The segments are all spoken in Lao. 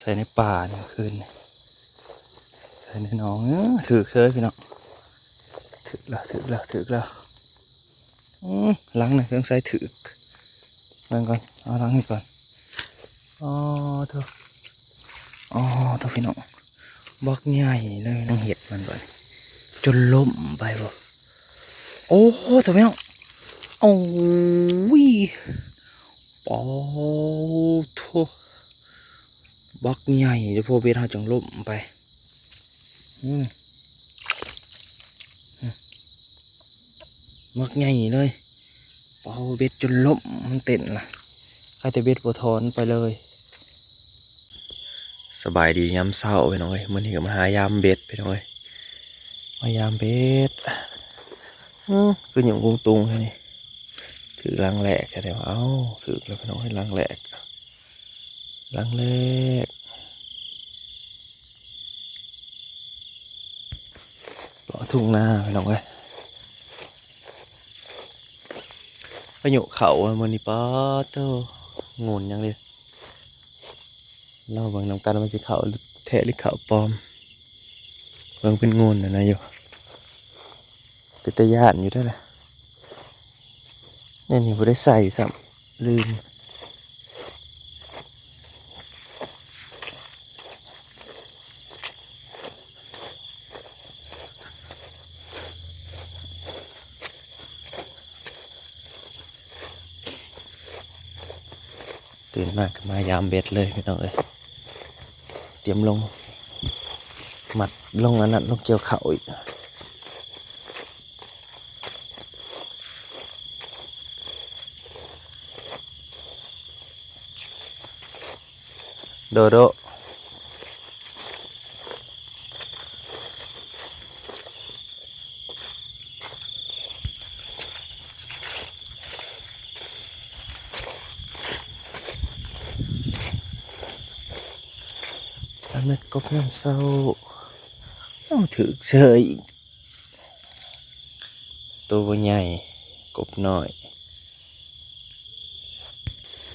ໃສ່ໃນປ່ານີ້ຄືນນີ້ ໃສ່ໃນໜອງ. ເອີ ຖືກເລີຍພີ່ນ້ອງ ຖືກແລ້ວ ຖືກແລ້ວ ຖືກແລ້ວ. ອືມ ຫຼັງນີ້ສົງໄສຖືກ ເບິ່ງກ່ອນ ເອົາຫຼັງນີ້ກ່ອນ. ອໍ ໂທ້ ອໍ ໂທ້ ພີ່ນ້ອງ ບັກໃຫຍ່ເລີຍ ນາງເຫັດມັນບັດນີ້ ຈົນລົ້ມໄປບໍ. ໂອ້ ໂທ້ ພີ່ນ້ອງ ໂອ້ຍ ປາໂທ້ ບັກໃຫຍ່ເດ້ ພໍເບັດເຮົາຈັ່ງລົ້ມໄປ. ອືມ ອືມ ບັກໃຫຍ່ເລີຍ ເປົ່າເບັດຈົນລົ້ມ ມັນເຕັ້ນລະ ໃຄແຕ່ເບັດບໍ່ຖອນໄປເລີຍ. ສະບາຍດີຍາມເຊົ້າພີ່ນ້ອງເອີຍ ມື້ນີ້ກໍມາຫາຍາມເບັດພີ່ນ້ອງເອີຍ ມາຍາມເບັດ. ອື ຄືຫຍັງຕຸງໆແທ້ນີ້ ຖືກຫຼັງແລກແທ້ ເອົ້າ ຖືກແລ້ວພີ່ນ້ອງເອີຍ ຫຼັງແລກ ຫຼັງແລກ ເລາະທົ່ງນາພີ່ນ້ອງເອີຍ. ພາຍຸເຂົ້າມື້ນີ້ ປາໂທ້ ງູນຫຍັງເດ. ລອເບິ່ງນຳກັນວ່າຊິເຂົ້າແທ້ຫຼືເຂົ້າປອມ. ເບິ່ງເປັນງູນຫັ້ນນະຢູ່ ເປັນຕາຢ້ານຢູ່ເດ້ລະ. ແນວນີ້ບໍ່ໄດ້ໃສ່ຊ້ຳ ລືມ. ຕື່ນມາກໍມາຍາມເບັດເລີຍພີ່ນ້ອງເອີຍ ຕຽມລົງ ມັດລົງອັນນັ້ນ ລົງກ່ຽວເຂົ້າອີກ. ໂດໂດ ອັນນັ້ນກົບຍາມເຊົ້າ ເອົາ ຖືກເສີຍ. ໂຕບໍ່ໃຫຍ່ ກົບນ້ອຍ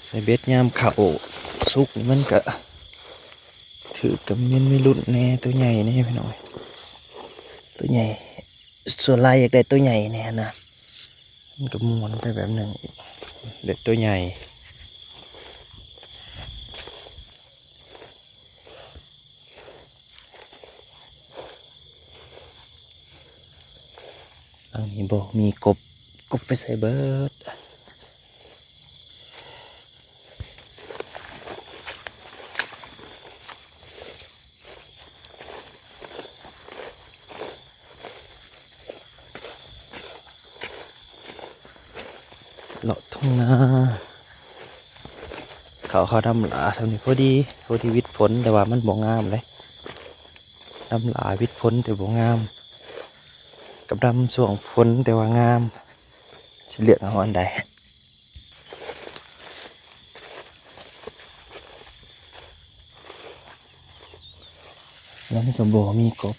ໃສ່ເບັດຍາມເຂົ້າສຸກນີ້ ມັນກະຖືກ ກະແມ່ນມີລຸ້ນແດ່ ໂຕໃຫຍ່ແດ່ພີ່ນ້ອງ. ໂຕໃຫຍ່ ສ່ວນຫຼາຍຢາກໄດ້ໂຕໃຫຍ່ແດ່ຫັ້ນນະ ມັນກະມ່ວນໄປແບບໜຶ່ງອີກ ໄດ້ໂຕໃຫຍ່. ຫຼັງນີ້ບໍ່ມີກົບ ກົບໄປໃສເບິດ. ເລາະທົ່ງນາ ເຂົ້າ ເຂົ້າດຳຫຼ້າຊ່ຳນີ້ພໍດີ ພໍດີຫວິດຜົນ ແຕ່ວ່າມັນບໍ່ງາມເດ້. ດຳຫຼ້າຫວິດຜົນແຕ່ບໍ່ງາມ ກັບດຳຊ່ວງຝົນແຕ່ວ່າງາມ ຊິເລືອກເອົາອັນໃດ? ແລ້ວນີ້ກໍບໍ່ມີກົບ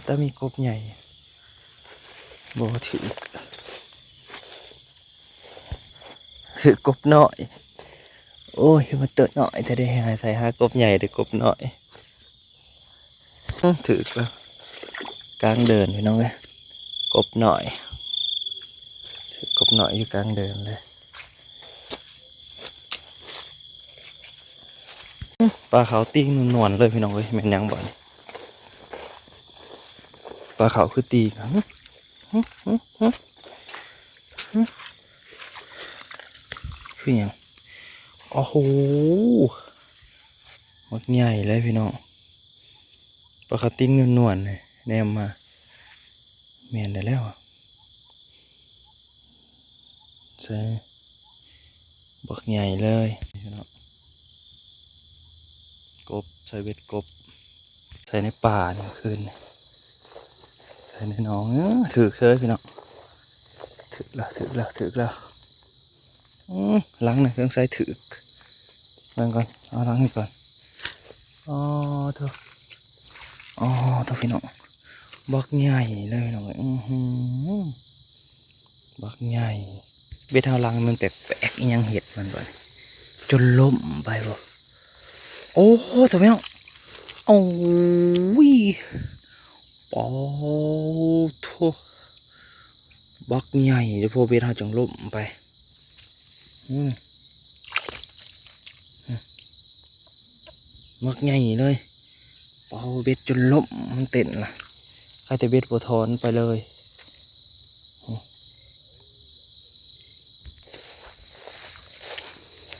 ແຕ່ມີກົບໃຫຍ່ ບໍ່ຖືກ ຖືກກົບນ້ອຍ. ໂອ້ຍ ມັນຕົວນ້ອຍແທ້ເດ ໃສ່ຫາກົບໃຫຍ່ໄດ້ກົບນ້ອຍ. ອື ຖືກແລ້ວ ກາງເດີ່ນພີ່ນ້ອງເອີຍ ກົບນ້ອຍ ກົບນ້ອຍຢູ່ກາງເດີ່ນເລີຍ. ປາຂາວຕີງນວນໆເລີຍພີ່ນ້ອງເອີຍ ແມ່ນຫຍັງບໍ່ນີ້? ປາຂາວຄືຕີງ ຫຶ ຫຶ ຫຶ ຫຶ ຄືຫຍັງ? ໂອ້ໂຫ ບັກໃຫຍ່ເລີຍພີ່ນ້ອງ ປາຂາວຕີງນວນໆ ແນມມາ ແມ່ນແລ້ວ ໃສ່ບັກໃຫຍ່ເລີຍພີ່ນ້ອງ ກົບ ໃສ່ເບັດກົບ ໃສ່ໃນປ່ານີ້ຄືນນີ້ ໃສ່ໃນໜອງ ເອີ ຖືກເລີຍພີ່ນ້ອງ ຖືກແລ້ວ ຖືກແລ້ວ ຖືກແລ້ວ. ອືມ ຫຼັງນີ້ສົງໄສຖືກ ເບິ່ງກ່ອນ ເອົາຫຼັງນີ້ກ່ອນ. ອໍ ໂທ້ ອໍ ໂທ້ ພີ່ນ້ອງ ບັກໃຫຍ່ເລີຍພີ່ນ້ອງເອີຍ ອືຫື ບັກໃຫຍ່. ເບັດເຮົາຫຼັງມັນແປກໆ ອີຫຍັງເຮັດມັນບັດນີ້ ຈົນລົ້ມໄປບໍ. ໂອ້ໂຫ ໂທ້ ພີ່ນ້ອງ ໂອ້ຍ ປາໂທ້ ບັກໃຫຍ່ເດ້ ພໍເບັດເຮົາຈັ່ງລົ້ມໄປ ອືມ ອືມ ບັກໃຫຍ່ເລີຍ ປາ ເບັດຈົນລົ້ມ ມັນເຕັ້ນລະ ໃຄແຕ່ເບັດບໍ່ຖອນໄປເລີຍ ອືມ.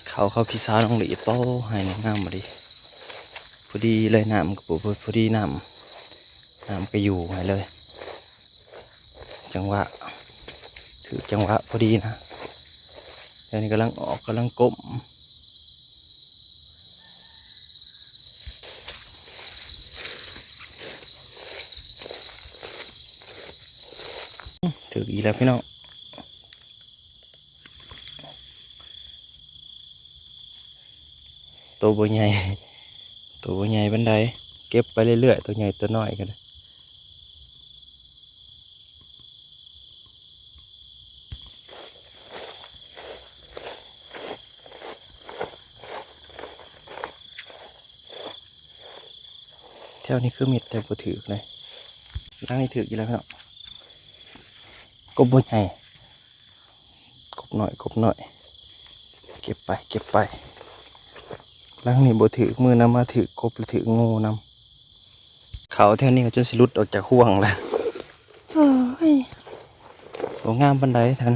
ເຂົ້າ ເຂົ້າຂີ້ຊານ້ອງຫຼີ ໂອ້ ໄຮ່ນີ້ງາມອີ່ຫຼີ ພໍດີເລີຍ ນ້ຳກໍພໍ ພໍດີ ນ້ຳ ນ້ຳກໍຢູ່ໃຫ້ເລີຍ ຈັງຫວະ ຖືກຈັງຫວະພໍດີນະ ດຽວນີ້ກຳລັງອອກ ກຳລັງກົ້ມ. ຖືກອີກແລ້ວພີ່ນ້ອງ ໂຕບໍ່ໃຫຍ່ ໂຕບໍ່ໃຫຍ່ປານໃດ ເກັບໄປເລື້ອຍໆ ໂຕໃຫຍ່ໂຕນ້ອຍກໍໄດ້. ແຖວນີ້ຄືມິດແຕ່ບໍ່ຖືກເລີຍ ຫຼັງນີ້ຖືກຢູ່ແລ້ວເນາະ ກົບບໍ່ໃຫຍ່ ກົບນ້ອຍ ກົບນ້ອຍ ເກັບໄປ ເກັບໄປ ຫຼັງນີ້ບໍ່ຖືກ ມື້ນຳມາຖືກກົບ ແລະ ຖືກງູນຳ ເຂົ້າແຖວນີ້ກໍຈົນຊິຫຼຸດອອກຈາກຫ່ວງແລ້ວ ໂອ້ຍ ບໍ່ງາມປານໃດທ່ານ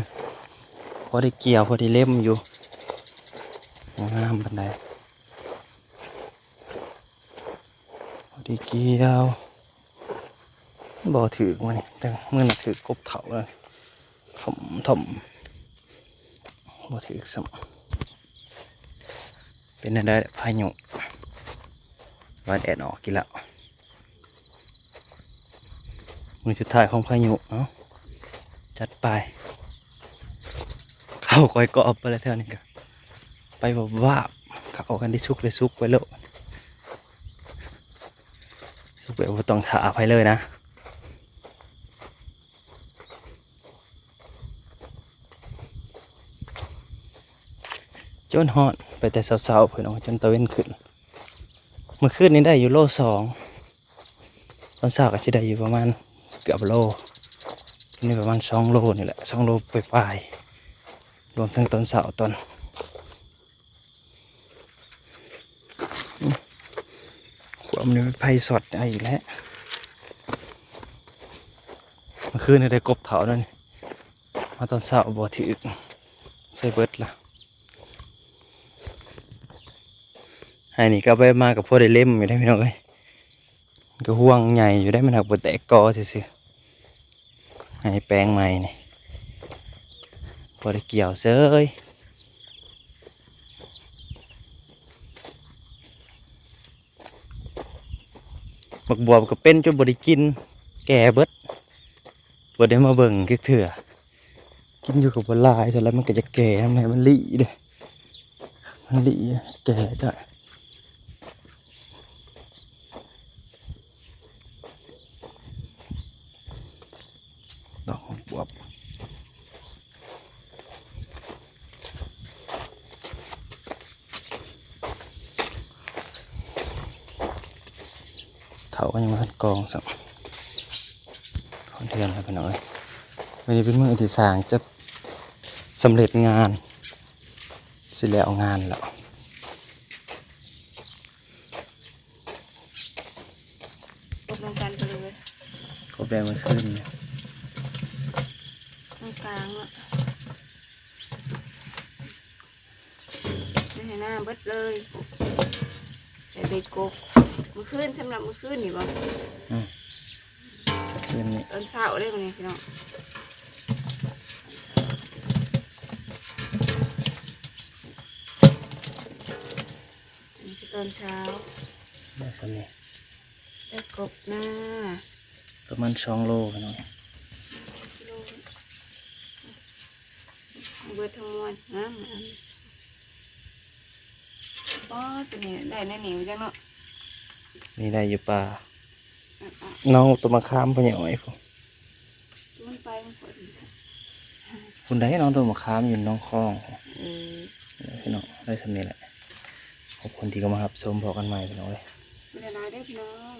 ພໍໄດ້ກ່ຽວ ພໍໄດ້ເລັມຢູ່ ບໍ່ງາມປານໃດ ພໍໄດ້ກ່ຽວ ບໍ່ຖືກມື້ນີ້ ແຕ່ມື້ນັ້ນຖືກກົບເຖົ້າແລ້ວ ຖົ່ມໆ ບໍ່ຖືກຊ້ຳ ເປັນແນວໃດ ພາຍຸ ວ່າແດດອອກອີກແລ້ວ ມື້ສຸດທ້າຍຂອງພາຍຸ ເອົ້າ ຈັດໄປ ເຂົ້າຂ້ອຍກອບໄປແລ້ວ ແຖວນີ້ກໍໄປວາບໆ ເຂົ້າກັນໄດ້ສຸກໄດ້ສຸກໄປໂລດ ສຸກແບບບໍ່ຕ້ອງຖ້າໃຜເລີຍນະ. ຈົນຮອດ ໄປແຕ່ເຊົ້າໆ ພີ່ນ້ອງ ຈົນຕາເວັນຂຶ້ນ ມື້ຄືນນີ້ໄດ້ຢູ່ໂລສອງ ຕອນເຊົ້າກໍຊິໄດ້ຢູ່ປະມານເກືອບໂລ ນີ້ປະມານສອງໂລນີ້ແຫຼະ ສອງໂລປາຍໆ ລວມທັງຕອນເຊົ້າຕອນ ຄວາມນີ້ໄຟຊັອດໄດ້ອີກແລ້ວ ເມື່ອຄືນນີ້ໄດ້ກົບເຖົ້າແລ້ວນີ້ ມາຕອນເຊົ້າບໍ່ຖືກ ໃສ່ເບິດລະ ໄຮ່ນີ້ກໍໄປມາກໍພໍໄດ້ເລັມຢູ່ເດ້ ພີ່ນ້ອງເອີຍ ກໍຫ່ວງໃຫຍ່ຢູ່ເດ້ ມັນຫາກບໍ່ແຕກກໍຊື່ໆ ໃຫ້ແປງໃໝ່ນີ້ ບໍ່ໄດ້ກ່ຽວເສີຍ ໝາກບວບກໍເປັນຈົນບໍ່ໄດ້ກິນ ແກ່ເບິດ ບໍ່ໄດ້ມາເບິ່ງຈັກເທື່ອ ກິນຢູ່ກໍບໍ່ຫຼາຍເທົ່າໃດ ມັນກໍຈະແກ່ນຳແຫຼະ ມັນລີ້ເດ້ ມັນລີ້ ແກ່ຈ້ອຍ. ດອກບວບ ເຖົ້າກໍຍັງບໍ່ທັນກອງຊ້ຳ ຮອດເຮືອນແລ້ວພີ່ນ້ອງເອີຍ ມື້ນີ້ເປັນມື້ທີ່ຊ່າງຈະສຳເລັດງານ ຊິແລ້ວງານແລ້ວ. ກົບນຳກັນໄປເລີຍ ກົບແບບມື້ຄືນນີ້ ກາງໆ ເນາະ ໃຫ້ໜ້າເບິດເລີຍ ໃສ່ເບັດກົບ ມື້ຄືນ ສຳລັບມື້ຄືນນີ້ບໍ່? ອືມ ຄືນນີ້ ຕອນເຊົ້າເດ້ມື້ນີ້ພີ່ນ້ອງ ອັນນີ້ຄືຕອນເຊົ້າ ໄດ້ສ່ຳນີ້ ໄດ້ກົບນາ ປະມານສອງໂລພີ່ນ້ອງ ເບິດທັງມວນ ງາມໆ ອໍ ຕົວນີ້ໄດ້ແນວນີ້ຈັງເນາະ ນີ້ໄດ້ຢູ່ປ່າ ນ້ອງຕົ້ນມະຂາມພໍ່ໃຫຍ່ອ້ອຍພຸ້ນ ມັນໄປມັນເປີດ ພຸ້ນໃດ ນ້ອງຕົ້ນມະຂາມຢູ່ໜອງຄອງ ເອີ ພີ່ນ້ອງ ໄດ້ສ່ຳນີ້ແຫຼະ ຂອບຄຸນທີ່ເຂົ້າມາຮັບຊົມ ພໍ້ກັນໃໝ່ພີ່ນ້ອງເອີຍ ຂອບໃຈຫຼາຍເດີພີ່ນ້ອງ.